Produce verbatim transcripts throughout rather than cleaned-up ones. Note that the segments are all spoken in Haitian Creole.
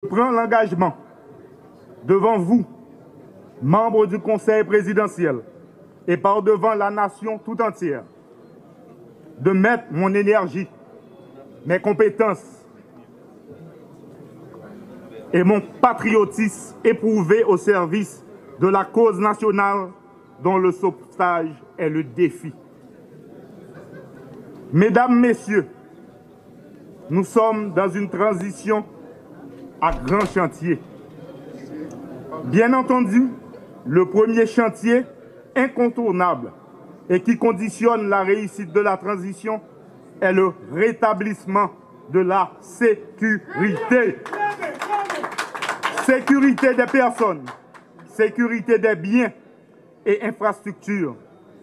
prends l'engagement devant vous, membres du Conseil présidentiel, et par devant la nation tout entière, de mettre mon énergie, mes compétences et mon patriotisme éprouvé au service de la cause nationale dont le sauvetage est le défi. Mesdames, Messieurs, nous sommes dans une transition à grand chantier. Bien entendu, le premier chantier incontournable et qui conditionne la réussite de la transition est le rétablissement de la sécurité. Sécurité des personnes, sécurité des biens et infrastructures,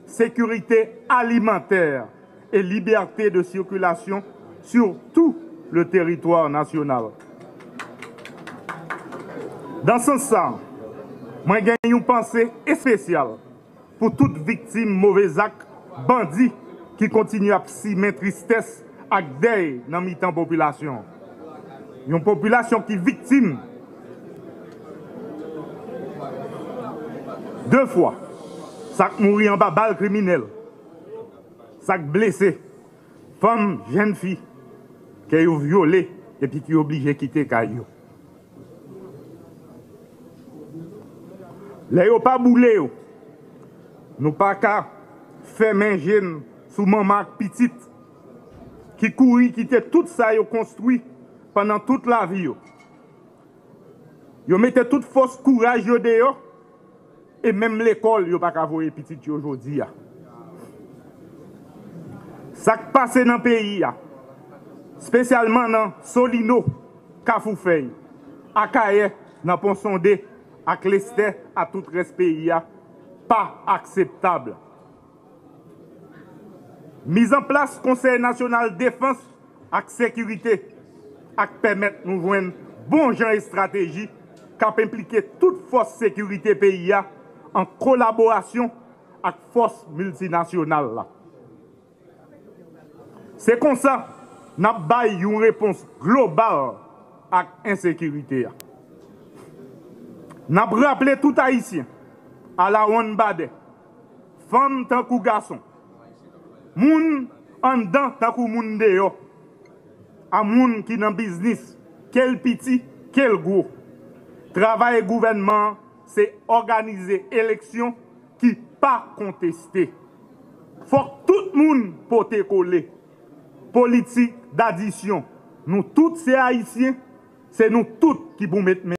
sécurité alimentaire et liberté de circulation sur tout le territoire national. Dans ce sens, mwen gen yon panse espesyal pou tout viktim move zak bandi ki kontinye ap simen tristès ak dèy nan mitan popilasyon. Yon popilasyon ki viktim de fwa, sa k mouri anba bal kriminèl, sa k blese, fanm, jèn fi ke yo vyole epi ki oblije kite kay yo. Lè yo pa boule yo, nou pa ka fèmen je n sou manman ak pitit ki kouri kite tout sa yo konstwi pandan tout lavi yo. Yo mete tout fòs kouraj yo deyò, e menm lekòl yo pa ka voye pitit yo jodi a. Sa k pase nan peyi a, espesyalman nan Solino, Kafou Fèy, Akayè, nan Pon Sonde, ak Lestè, a tout rès peyi a, pa akseptab. Mizanplas Konsèy Nasyonal Defans ak Sekirite ak pèmèt nou jwenn bon jan estrateji k ap enplike tout fòs sekirite peyi a an kolaborasyon ak fòs miltinasyonal la. Se konsa n ap bay yon repons global ak ensekirite a. N ap raple tout Ayisyen, alawonnbadè, fanm tankou gason, moun anndan tankou moun deyò, a moun ki nan biznis, ke l piti, ke l gwo. Travay gouvènman an se òganize eleksyon ki pa konteste. Fòk tout moun pote kole. Politik dadisyon. Nou tout se Ayisyen, se nou tout ki pou met men